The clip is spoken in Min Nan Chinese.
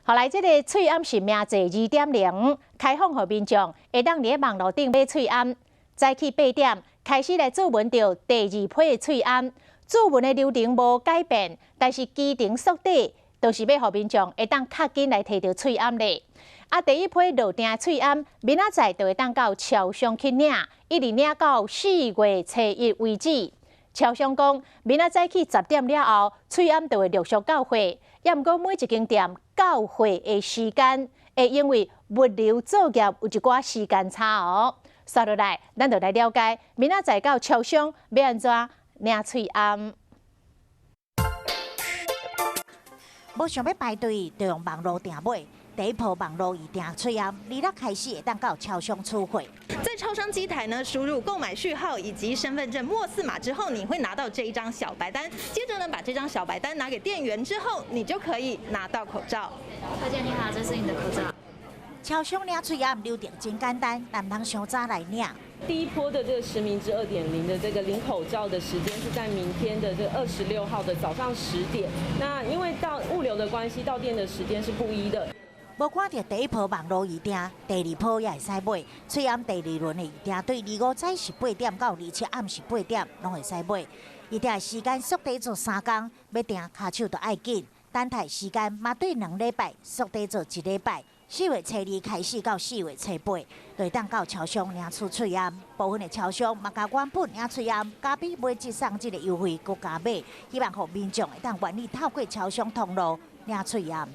後來這个喙罨實名制2.0開放予民眾，會當佇咧網路頂買喙罨。早起8點開始來注文著第二批的喙罨，注文的流程無改變，但是期程縮短，就是欲予民眾會當較緊來提著喙罨咧。啊，第一批落訂喙罨，明仔載就會當到超商去領，一直領到4月初1為止。超商講，明仔早起10點了後，喙罨就會陸續到貨。也毋過每一間店到貨的時間，會因為物流作業有一寡時間差哦。接落來，咱就來了解明仔載到超商欲按怎領喙罨。無想欲排隊，就用網路訂買。第一波網路預訂喙罨，26開始會當到超商取貨。在超商機台呢，輸入購買序號以及身份證末四碼之後，你會拿到這一張小白單。接着呢，把這張小白單拿給店員之後，你就可以拿到口罩。小姐你好，這是你的口罩。超商領喙罨流程真簡單，但毋通傷早來領。第一波的這個實名制2.0的這個領口罩的時間是在明天的這26號的早上10點。那因為到物流的關係，到店的時間是不一的。無趕著第一波網路預訂，第二波也會使買。喙罨第二輪的預訂對25早時8點到27暗時8點，攏會使買。預訂時間縮短做3工，欲訂跤手就愛緊。等待時間嘛對2禮拜縮短做1禮拜。4月初2開始到4月初8，就會當到超商領取喙罨。部分的超商嘛，共原本領喙罨加比買一送一的優惠閣加碼，希望予民眾會當願意透過超商通路領喙罨。